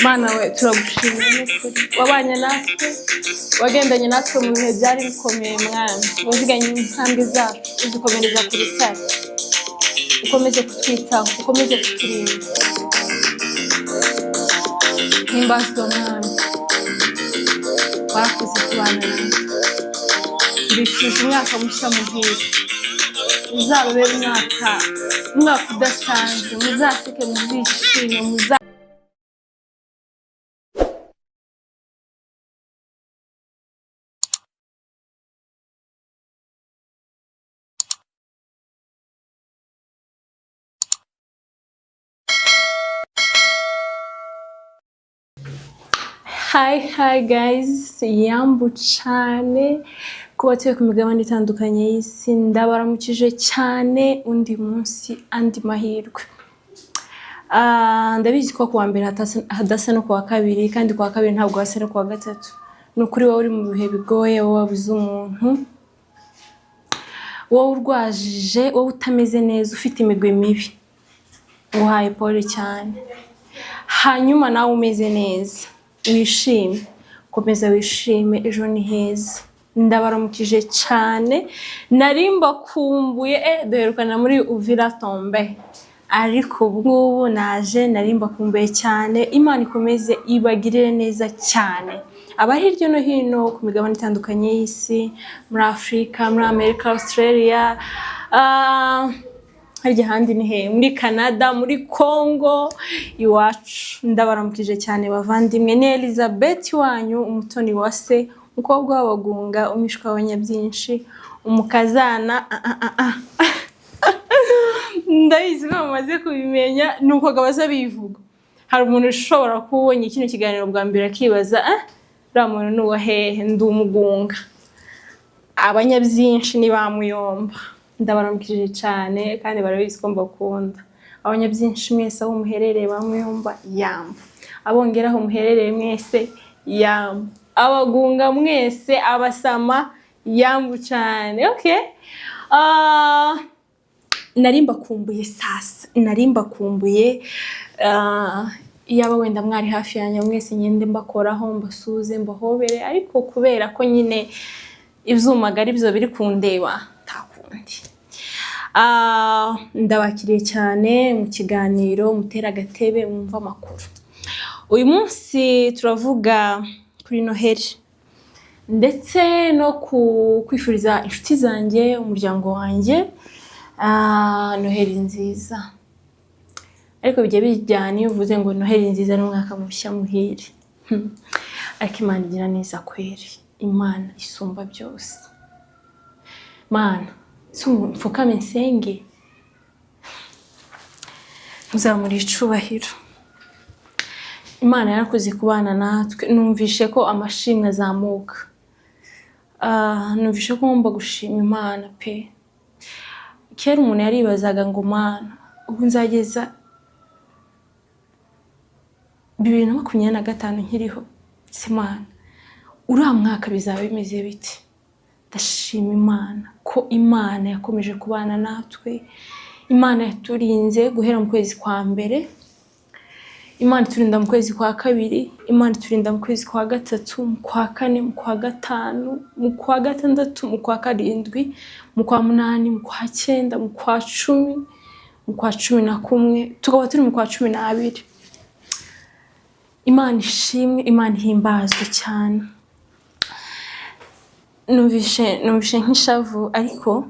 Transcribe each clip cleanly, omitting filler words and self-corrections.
Mana we, turagushimira n'ukuri. Wabanye natwe, wagendanye natwe mu bihe byari bikomeye. Mwami, waziganye intambwe zacu uzikomereza ku rutare. Ukomeze kutwitaho, ukomeze kuturinda. Himbazwa, Mwami, warakoze kubana natwe. Mbifuje umwaka mushya muhire, uzababere umwaka udasanzwe. Muzaseke, muzishime, muza Hi, hi guys, yambu cyane ku batuye ku migabane itandukanye y'isi, ndabaramukije cyane. Undi munsi, andi mahirwe. Ndabizi ko kuwa mbere hadasa no kuwa kabiri, kandi kuwa kabiri ntabwo hasa no kuwa gatatu. Ni ukuri, wowe uri mu bihe bigoye, wowe wabuze umuntu, wowe urwajije, wowe utameze neza, ufite imigwi mibi, nguhaye pole cyane. Hanyuma nawe umeze neza, wishime, komeza wishime, ejo ni heza. Ndabaramukije cyane, nari mbakumbuye. Duherukana muri Uvira tombe, ariko ubu ngubu naje. Nari mbakumbuye cyane. Imana ikomeze ibagirire neza cyane, abari hirya no hino ku migabane itandukanye y'isi, muri Afurika, muri Amerika, Australia, harya ahandi ni he, muri Canada, muri Congo iwacu. Ndabaramukije cyane bavandimwe. Ni Elizabeth wanyu, umutoni wa se, umukobwa w'abagunga, umwishwa w'abanyabyinshi, umukazana. Ndabizi ko bamaze kubimenya, ni uko baza bivuga. Hari umuntu ushobora kuba ubonye kino kiganiro bwa mbere akibaza: "Ah, uriya muntu ni uwa hehe?" Ndi umugunga, abanyabyinshi ni ba muyomba. Ndabaramukije cyane kandi barabizi ko mbakunda. Abanyabyinshi mwese aho muherereye, ba muyomba, yamba. Abongera aho muherereye mwese, yamba. Abagunga mwese, abasama, yambu cyane. Okay. Nari mbakumbuye sasa, nari mbakumbuye. Iyaba wenda mwari hafi yanjye mwese, ngende mbakoraho, mbasuze, mbahobere, ariko kubera ko nyine ibyuma ari byo biri kundeba, ntakundi. Ndabakiriye cyane mu kiganiro, mutera agatebe mwumva amakuru. Uyu munsi turavuga kuri Noheli ndetse no ku kwifuriza inshuti zanjye, umuryango wanjye, Noheli nziza. Ariko bijya bijyana iyo uvuze ngo Noheli nziza n'umwaka mushya muhire. Ariko Imana igira neza kweri, Imana isumba byose. Mana, si ubu mfukame nsenge, muzamura icubahiro. Imana yarakoze kubana natwe. Numvishe ko amashimwe azamuka. Numvishe ko ngomba gushima Imana pe. Kera umuntu yaribazaga ngo: "Mana, ubu nzageza 2025 nkiriho se? Mana, uriya mwaka bizaba bimeze bite?" Ndashima Imana ko Imana yakomeje kubana natwe. Imana yaturinze guhera mu kwezi kwa mbere, Imana iturinda mu kwezi kwa kabiri, Imana iturinda mu kwezi kwa gatatu, mu kwa kane, mu kwa gatanu, mu kwa gatandatu, mu kwa karindwi, mu kwa munani, mu kwa cyenda, mu kwa 10, mu kwa 11, tukaba turi mu kwa 12. Imana ishimwe, Imana ihimbazwe cyane. Numvishe nk'ishavu, ariko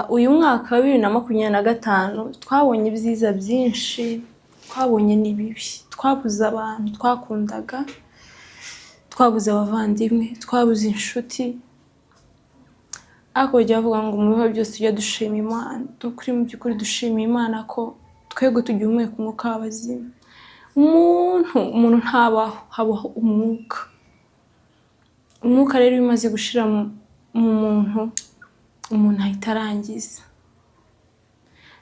uyu mwaka wa 2025 twabonye ibyiza byinshi, twabonye n'ibibi. Twabuze abantu twakundaga, twabuze abavandimwe, twabuze inshuti, ariko bajya bavuga ngo mu bihe byose tujya dushima Imana. Ukuri, mu by'ukuri dushima Imana ko twebwe tugihumeka umwuka w'abazima. Umuntu ntabaho, habaho umwuka. Umwuka rero iyo umaze gushira mu muntu, umuntu ahita arangiza.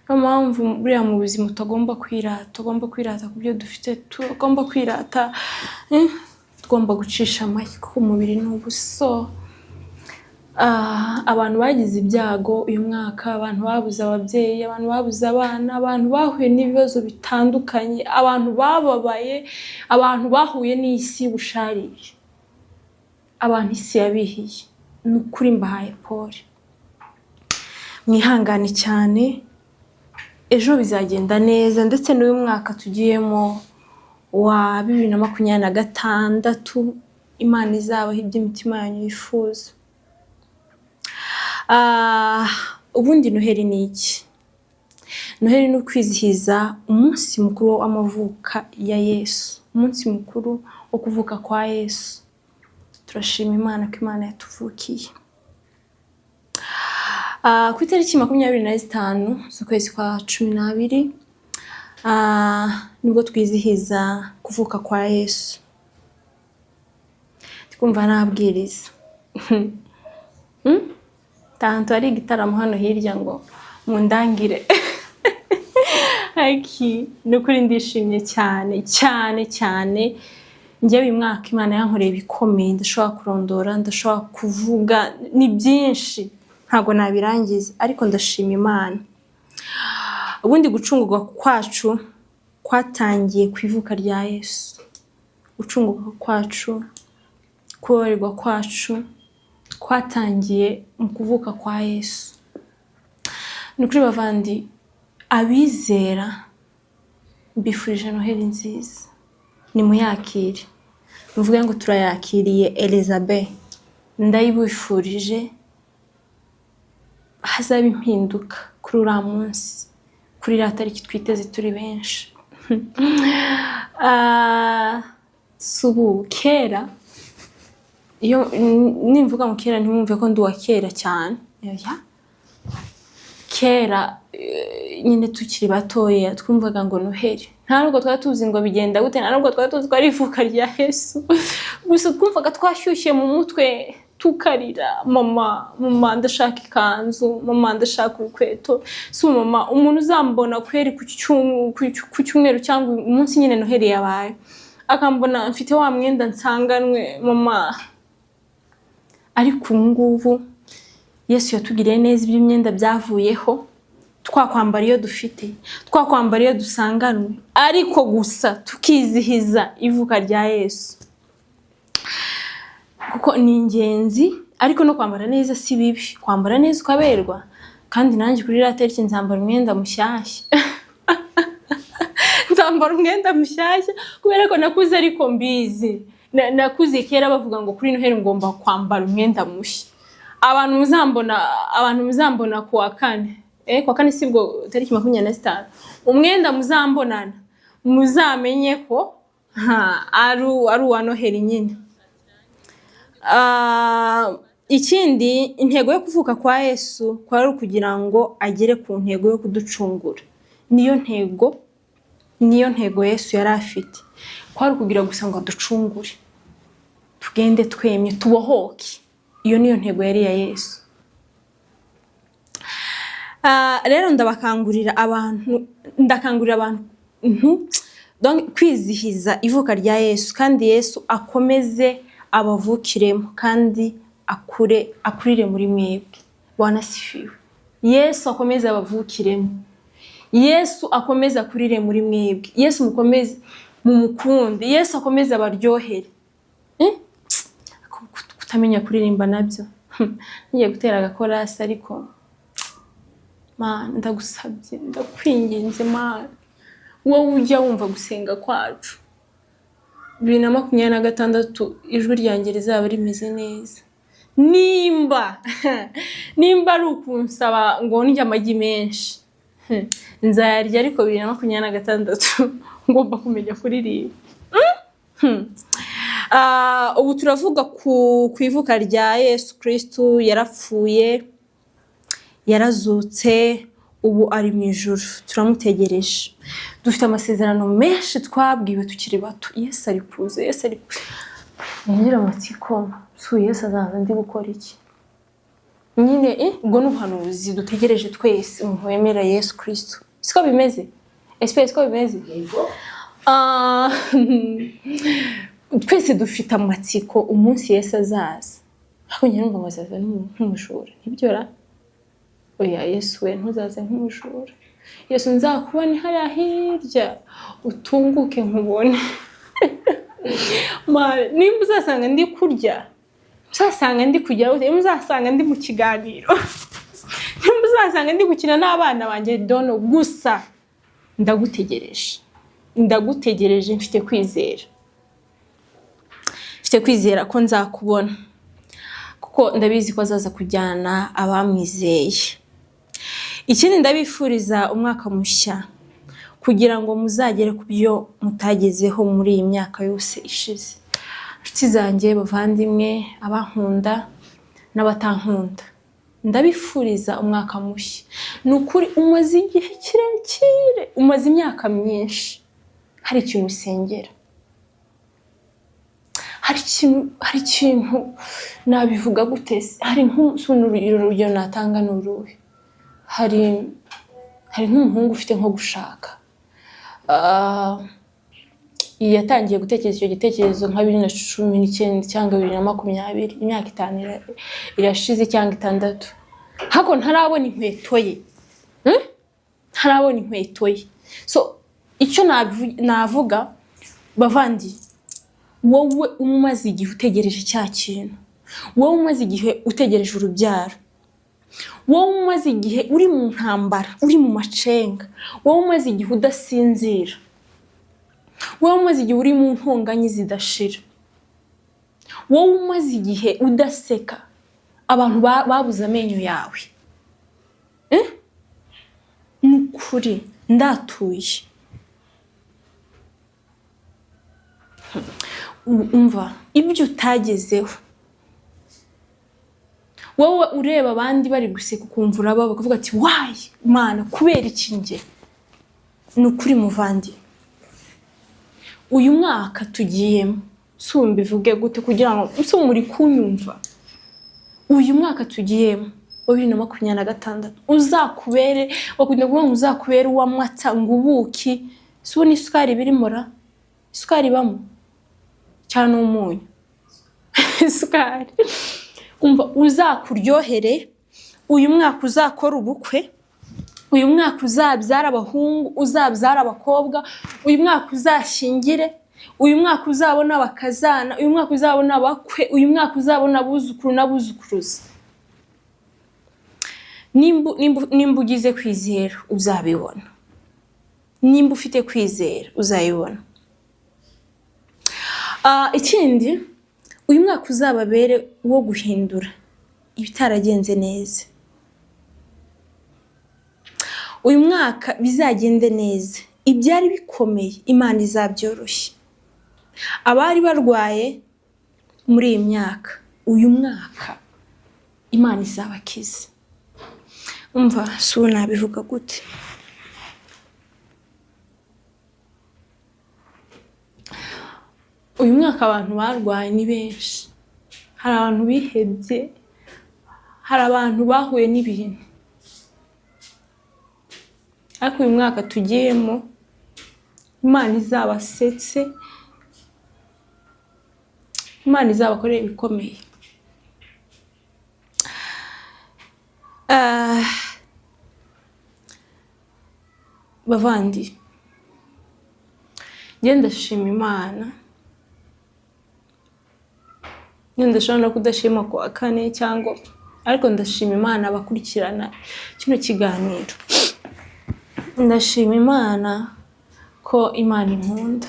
Niyo mpamvu buriya mu buzima utagomba kwirata, tugomba kwirata ku byo dufite, tugomba kwirata, tugomba gucisha make kuko umubiri ni ubuso. Abantu bagize ibyago uyu mwaka, abantu babuze ababyeyi, abantu babuze abana, abantu bahuye n'ibibazo bitandukanye, abantu bababaye, abantu bahuye n'isi y'ubusharire, abantu isi yabihiye, ni ukuri mbahaye pole. Mwihangane cyane, ejo bizagenda neza. Ndetse n'uyu mwaka tugiyemo wa 2026, Imana izabaha ibyo imitima yanyu yifuza. Ubundi Noheli ni iki? Noheli ni ukwizihiza umunsi mukuru w'amavuka ya Yesu, umunsi mukuru wo kuvuka kwa Yesu. Turashima Imana ko Imana yatuvukiye. Ku itariki 25 z'ukwezi kwa 12, nibwo twizihiza kuvuka kwa Yesu. Twumva nabwiriza. Tanto hari igitaramo hano hirya ngo mundangire. Aki, ni ukuri ndishimye cyane cyane cyane. Njyewe uyu mwaka Imana yankoreye ibikomeye, ndashobora kurondora, ndashobora kuvuga, ni byinshi, ntabwo nabirangiza, ariko ndashima Imana. Ubundi gucungurwa kwacu kwatangiye ku ivuka rya Yesu. Gucungurwa kwacu, kubabarirwa kwacu kwatangiye mu kuvuka kwa Yesu. Ni ukuri bavandi, abizera mbifurije Noheli nziza, nimuyakire, muvuge ngo turayakiriye. Elizabeth, ndayibifurije, hazaba impinduka kuri uriya munsi, kuri iriya tariki twiteze turi benshi. Si ubu kera, iyo nimvuga ngo kera ntimwumve ko ndi uwa kera cyane. Oya. Kera nyine tukiri batoya twumvaga ngo Noheli, nta nubwo twari tuzi ngo bigenda gute, nta nubwo twari tuzi ko ari ivuka rya Yesu. Gusa twumvaga twashyushye mu mutwe, tukarira: "Mama, mama, ndashaka ikanzu, mama, ndashaka urukweto." Si mama, umuntu uzambona kweri ku cyumweru cyangwa umunsi nyine Noheli yabaye, akambona mfite wa mwenda nsanganwe, mama. Ariko ubu ngubu Yesu yatugiriye neza, iby'imyenda byavuyeho. Twakwambara iyo dufite, twakwambara iyo dusanganwe, ariko gusa tukizihiza ivuka rya Yesu kuko ni ingenzi. Ariko no kwambara neza si bibi, kwambara neza ukaberwa. Kandi nanjye kuri iriya tariki nzambara umwenda mushyashya, nzambara umwenda mushyashya kubera ko nakuze ariko mbizi. Nakuze kera bavuga ngo kuri Noheli ngomba kwambara umwenda mushya. Abantu muzambona ku wa kane, ku wa kane sibwo tariki 25, umwenda muzambonana muzamenye ko ari uwa Noheli nyine. Ikindi, intego yo kuvuka kwa Yesu kwari ukugira ngo agere ku ntego yo kuducungura. Niyo ntego, niyo ntego Yesu yari afite, kwari ukugira gusa ngo aducungure, tugende twemye, tubohoke. Iyo niyo ntego yari iya Yesu. Rero ndabakangurira abantu, ndakangurira abantu donc kwizihiza ivuka rya Yesu, kandi Yesu akomeze abavukiremo kandi akure, akurire muri mwebwe. Bwana asifiwe. Yesu akomeze abavukiremo, Yesu akomeze akurire muri mwebwe, Yesu mukomeze mumukunde, Yesu akomeze abaryohere. Eh? Kutamenya kuririmba nabyo, ngiye gutera agakorasi, ariko Mana, ndagusabye, ndakwinginze Mana, wowe ujya wumva gusenga kwacu, 2026 ijwi ryanjye rizaba rimeze neza. Nimba ari ukunsaba ngo ndye amagi menshi, nzayarya, ariko 2026 ngomba kumenya kuririmba. Ubu turavuga ku ivuka rya Yesu Kristu. Yarapfuye, yarazutse, ubu ari mu ijuru, turamutegereje. Dufite amasezerano menshi twabwiwe tukiri bato: Yesu ari kuza, Yesu ari kuza. Ngira amatsiko, si Yesu azaza ndi gukora iki nyine? Ubwo ni ubuhanuzi dutegereje twese, umuntu wemera Yesu Kristu. Siko bimeze esipe? Siko bimeze? Yego. Twese dufite amatsiko umunsi Yesu azaza. Ariko njye numva ngo azaza nk'umujura, nibyo ra? Oya Yesu we, ntuzaze nk'umujura. Yesu nzakubone hariya hirya, utunguke nkubone. Nimba uzasanga ndi kurya, uzasanga ndi kujya, nimba uzasanga ndi mu kiganiro, nimba uzasanga ndi gukina n'abana banjye, dono gusa ndagutegereje, ndagutegereje mfite kwizera, mfite kwizera ko nzakubona, kuko ndabizi ko azaza kujyana abamwizeye. Ikindi, ndabifuriza umwaka mushya kugira ngo muzagere ku byo mutagezeho muri iyi myaka yose ishize. Inshuti zanjye, bavandimwe, abankunda n'abatankunda, ndabifuriza umwaka mushya. Ni ukuri, umaze igihe kirekire, umaze imyaka myinshi hari ikintu usengera, hari ikintu nabivuga gute se? Hari nk'urugero natanga ni uruhe? Hari nk'umuhungu ufite nko gushaka, yatangiye gutekereza icyo gitekerezo nka 2019 cyangwa 2020, imyaka 5 irashize cyangwa 6, ariko ntarabona inkweto ye. Ntarabona inkweto ye. So icyo navuga, bavandi, wowe umaze igihe utegereje cya kintu, wowe umaze igihe utegereje urubyaro, wowe umaze igihe uri mu ntambara, uri mu macenga, wowe umaze igihe udasinzira, wowe umaze igihe uri mu ntonganya zidashira, wowe umaze igihe udaseka, abantu babuze amenyo yawe, Ni ukuri ndatuye. Umva ibyo utagezeho, wowe ureba abandi bari guseka ukumva urababa, ukavuga ati wayi Mana, kubera iki njye? Ni ukuri muvandi, uyu mwaka tugiyemo, si mbivuge gute kugira ngo si muri kunyumva, uyu mwaka tugiyemo wa 2026 uzakubere, bakunda kuvuga ngo uzakubere uw'amata ngo ubuki, si ubu n'isukari birimo ra? Isukari ibamo cyangwa n'umunyu? Isukari. Umva, uzakuryohere uyu mwaka, uzakora ubukwe uyu mwaka, uzabyara abahungu, uzabyara abakobwa uyu mwaka, uzashyingire uyu mwaka, uzabona abakazana uyu mwaka, uzabona abakwe uyu mwaka, uzabona abuzukuru n'abuzukuruza. Nimba ugize kwizera uzabibona, nimba ufite kwizera uzabibona. Ikindi, uyu mwaka uzababere wo guhindura ibitaragenze neza. Uyu mwaka bizagende neza, ibyari bikomeye Imana izabyoroshye. Abari barwaye muri iyi myaka, uyu mwaka Imana izabakiza. Umva, si ubu nabivuga gute? Uyu mwaka abantu barwaye ni benshi, hari abantu bihebye, hari abantu bahuye n'ibintu, ariko uyu mwaka tugiyemo Imana izabasetse, Imana izabakorere ibikomeye. Bavandi, njye ndashima Imana, njye ndashobora no kudashima ku wa kane cyangwa, ariko ndashima Imana abakurikirana kino kiganiro. Ndashima Imana ko Imana inkunda.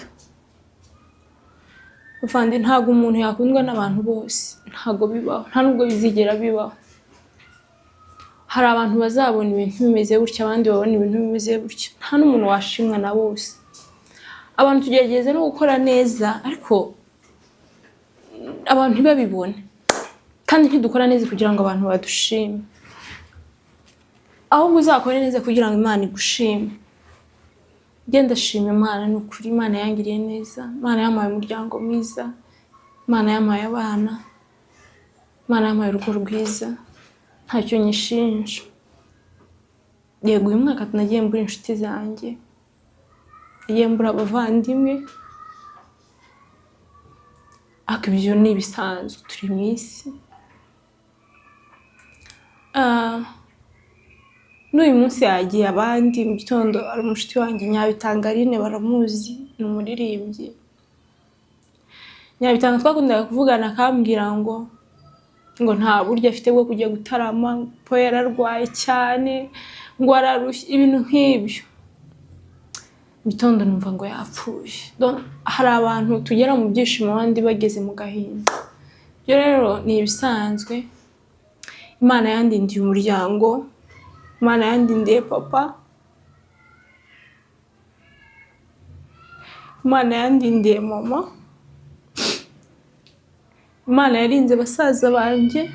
Bavandi, ntabwo umuntu yakundwa n'abantu bose, ntabwo bibaho, nta nubwo bizigera bibaho. Hari abantu bazabona ibintu bimeze gutya, abandi babona ibintu bimeze gutya, nta n'umuntu washimwa na bose. Abantu tugerageza no gukora neza, ariko abantu ntibabibone, kandi ntidukora neza kugira ngo abantu badushime, ahubwo uzakore neza kugira ngo Imana igushime. Njye ndashima Imana, ni ukuri Imana yangiriye neza, Imana yampaye umuryango mwiza, Imana yampaye abana, Imana yampaye urugo rwiza, ntacyo nyishinja. Yego, uyu mwaka nagiye mbura inshuti zanjye, nagiye mbura abavandimwe, ariko ibyo ni ibisanzwe, turi mu isi. N'uyu munsi yagiye abandi mu gitondo. Hari umushuti wanjye Nyabitanga Aline, baramuzi, ni umuririmbyi. Nyabitanga twakundaga kuvugana, akambwira ngo nta buryo afite bwo kujya gutarama, po yararwaye cyane, ngo ararushye, ibintu nk'ibyo. Mu gitondo numva ngo yapfuye. Donc, hari abantu tugera mu byishimo, abandi bageze mu gahinda. Ibyo rero ni ibisanzwe. Imana yandindiye umuryango, Imana yandindiye papa, Imana yandindiye mama, Imana yarinze basaza banjye,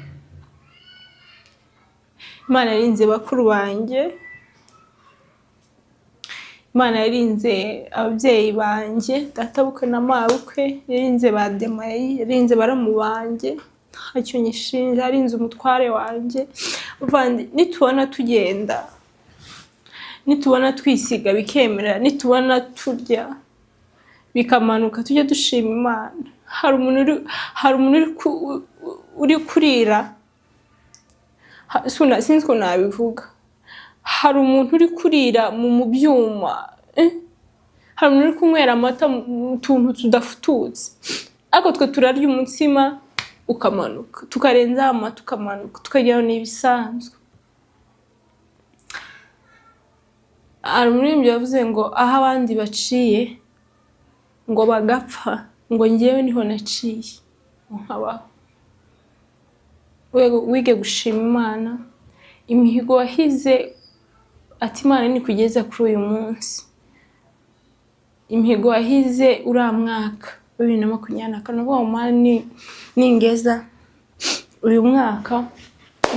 Imana yarinze bakuru banjye, Imana yarinze ababyeyi banjye, databukwe na mabukwe, yarinze ba Demayi, yarinze baramu banjye, ntacyo nyishinja, yarinze umutware wanjye. Bavandi, nitubona tugenda, nitubona twisiga bikemera, nitubona turya bikamanuka, tujye dushima Imana. Hari umuntu uri kurira, sinzi ukuntu nabivuga. Hari umuntu uri kurira mu byuma, Hari umuntu uri kunywera amata mu tuntu tudafututse, ariko twe turarya umutsima ukamanuka, tukarenzaho amata ukamanuka, tukagira ngo ni ibisanzwe. Hari umuririmbyi wavuze ngo aho abandi baciye ngo bagapfa, ngo njyewe niho naciye nkabaho. Wige gushima Imana imihigo wahize, ati Imana nikugeza kuri uyu munsi. Imihigo wahize uriya mwaka wa 2024, uvuga ngo Mana ningeza uyu mwaka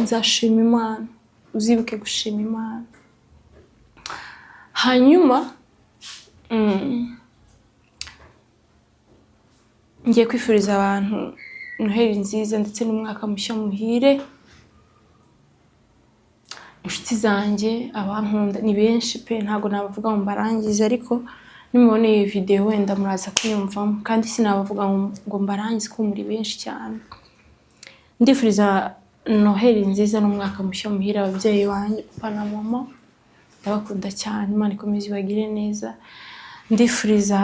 nzashima Imana. Uzibuke gushima Imana. Hanyuma ngiye kwifuriza abantu Noheli nziza ndetse n'umwaka mushya muhire. Inshuti zanjye, abankunda ni benshi pe, ntabwo nabavuga ngo mbarangize, ariko nimubona iyi video wenda muraza kuyumvamo, kandi sinabavuga ngo mbarangize kuko muri benshi cyane. Ndifuriza Noheli nziza n'umwaka mushya muhire ababyeyi banjye, papa na mama, ndabakunda cyane, Imana ikomeze ibagire neza. Ndifuriza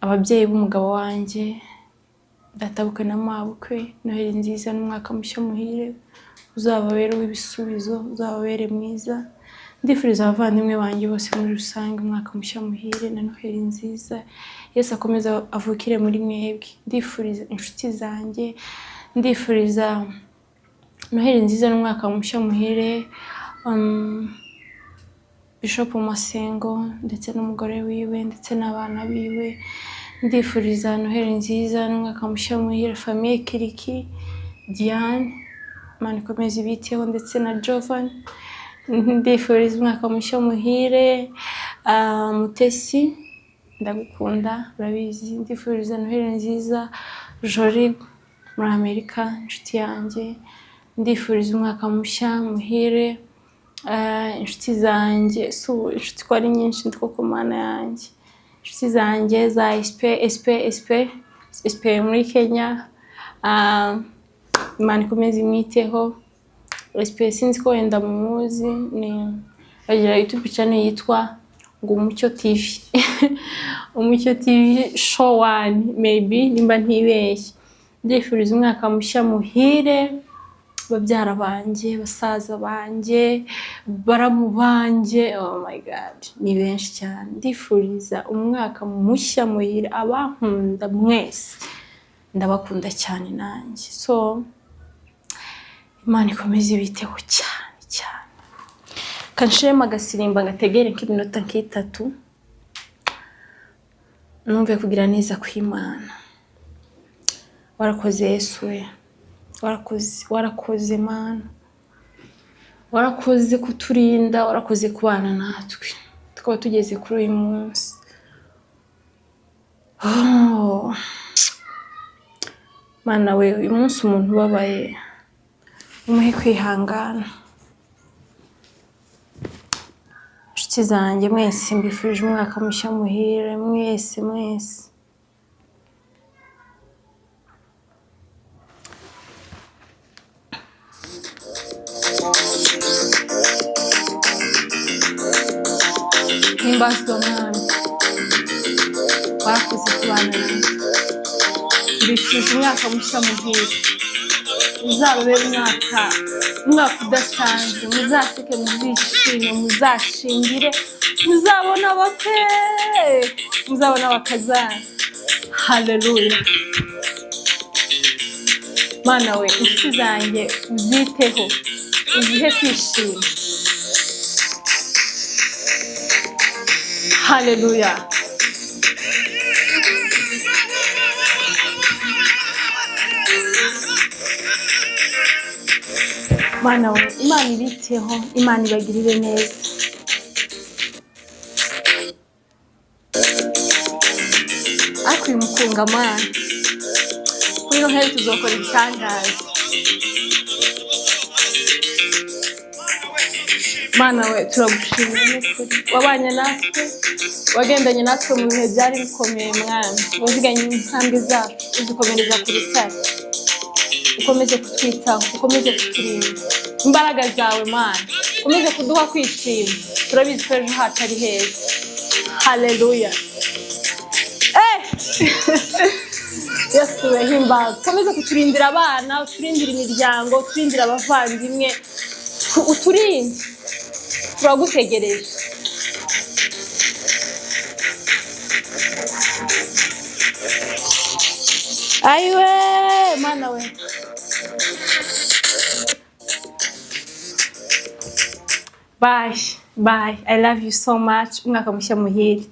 ababyeyi b'umugabo wanjye, databukwe na mabukwe, Noheli nziza n'umwaka mushya muhire, uzababere uw'ibisubizo, uzababere mwiza. Ndifuriza abavandimwe banjye bose muri rusange umwaka mushya muhire na Noheli nziza. Yesu akomeze avukire muri mwebwe. Ndifuriza inshuti zanjye, ndifuriza Noheli nziza n'umwaka mushya muhire. Bishop Masengo ndetse n'umugore wiwe ndetse n'abana biwe. Ndifuriza Noheli nziza n'umwaka mushya muhire famille Kiriki, Diane, Imana ikomeze ibiteho, ndetse na Jovan. Ndifuriza umwaka mushya muhire Mutesi, ndagukunda urabizi. Ndifuriza Noheli nziza Jolie muri Amerika, inshuti yanjye. Ndifuriza umwaka mushya muhire inshuti zanjye, si ubu inshuti ko ari nyinshi, ndi koko Mana yanjye. Inshuti zanjye za SP, SP, SP, SP muri Kenya, Imana ikomeze imwiteho. SP sinzi ko wenda mumuzi, ni bagira YouTube channel yitwa ngo Umucyo TV. Umucyo TV show one maybe, nimba ntibeshye. Ndifuriza umwaka mushya muhire babyara banjye, basaza banjye, baramu banjye, oh my God, ni benshi cyane. Ndifuriza umwaka mushya muhire abankunda mwese, ndabakunda cyane nanjye. So Imana ikomeze ibiteho cyane cyane. Kanshiremo agasirimba ngategere nk'iminota nk'itatu, numve kugira neza kw'Imana. Warakoze Yesu we, warakoze, warakoze Mana, warakoze kuturinda, warakoze kubana natwe, tukaba tugeze kuri uyu munsi. Oh. Mana we, uyu munsi umuntu ubabaye umuhe kwihangana. Inshuti zanjye mwese mbifurije umwaka mushya muhire, mwese mwese. Himbazwa Mwami, warakoze kubana natwe. Mbifuje umwaka mushya muhire, uzababere umwaka udasanzwe. Muzaseke, muzishime, muzashingire, muzabona abakwe, muzabona abakazana. Haleluya! Mana we, inshuti zanjye uziteho, uzihe kwishima. Haleluya! Mana we, Imana ibiteho, Imana ibagirire neza. Ariko uyu mukungamana, kuri Noheli tuzokora ibitangaza. Mana we, turagushimira n'ukuri, wabanye natwe, wagendanye natwe mu bihe byari bikomeye. Mwami, waziganye intambwe zacu uzikomereza ku rutare. Ukomeze kutwitaho, ukomeze kuturinda imbaraga zawe. Mana, ukomeze kuduha kwishima. Turabizi ko ejo hacu ari heza. Haleluya! Eh! Yesu we, himbaza! Ukomeze kuturindira abana, uturindire imiryango, uturindire abavandimwe, uturinde, turagutegereje. Ayiwe Mana we! Bye bye, I love you so much. Umwaka mushya muhire.